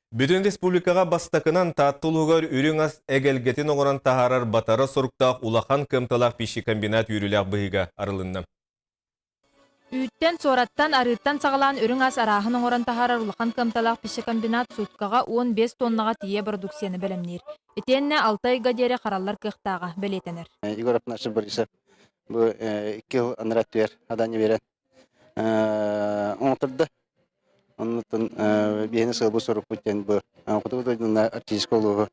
Бүтүн республикаҕа бастакынан Таатта улууһугар үрүҥ ас эгэлгэтин оҥорон таһаарар батара соруктаах улахан кыамталаах пищекомбинат үөрүүлээх быһыыга арылынна. Үүттэн, суораттан, арыыттан саҕалаан үрүҥ ас арааһын оҥорон таһаарар улахан кыамталаах пищекомбинат суткаҕа 15 тоннаҕа тиийэ бородууксуйаны бэлэмниир. Итиэннэ алта ыйга диэри хараллар кыахтааҕа бэлиэтэнэр. Егор Афанасьевич Борисов бу икки сыл анараа өттүгэр адаанньа биэрэн оҥоттордо. Оннуттан биһини сыалбыт сорукпут диэн бу хотугу дойдуна артистическай улууһу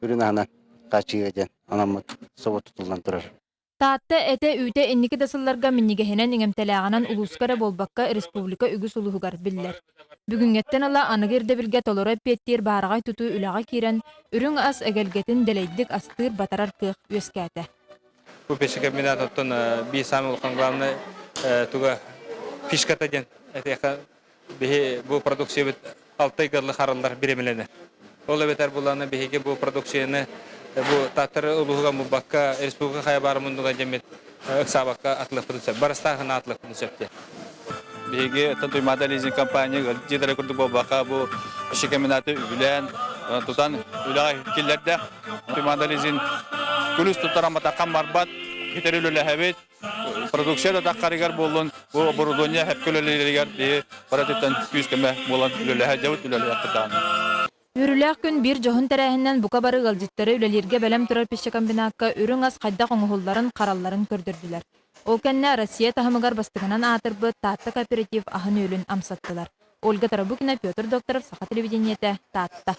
үрүн аһынан хааччыйыа диэн анаммыт собо тутуллан турар. Таатта этэ-үүтэ инники да сылларга минньигэһинэн иҥэмтэлээҕинэн улууска эрэ буолбакка республика үгүс улууһугар биллэр. Бүгүҥҥэттэн ыла аныгы ирдэбилгэ толору эппиэттиир баараҕай тутуу үлэҕэ киирэн, үрүҥ ас эгэлгэтин дэлэйдик астыыр-батарар кыах үөскээтэ. Бу пищекомбинат оттон биир самый улахан главный туга фишката диэн этиэхэ биһи бу продукциябыт алтай гырлы хараллар биремеленер. Ол эбэтэр буланы биһиги бу продукцияны бу Тааттар улууһугар мурбакка республика хайа баар муннуга дэммит ыксаабакка атылыахпытын сөп. Барыстааһын атылыахпытын сөп диэн. Биһиги Туймаада лизинг компания дьиэлэрэ курдук буолбакка бу пищекомбинаты үбүлээн тутан үлэҕэ киллэрдэ. Туймаада лизинг күнүс туттарамматаххан барбат, хитэри үлэлэһэбит. Продукция да таххарыгар буоллун, бу оборудование хэпкэ үлэлииригэр биһи барытыттан күүс-көмө буолан үлэлэһэ дьабыт үлэлиэхпит даҕаны. Үөрүүлээх күн биир дьоһун тэрээһининэн бука бары ыалдьыттары үлэлииргэ бэлэм турар пищекомбинакка үрүҥ ас хайдах оҥоһулларын, харалларын көрдөрдүлэр. Ол кэннэ Россия таһымыгар бастакынан аатырбыт Таатта кооператив аһын-үөлүн амсаттылар. Ольга Тарабукина, Петр Докторов, Саха телевидениетэ, Таатта.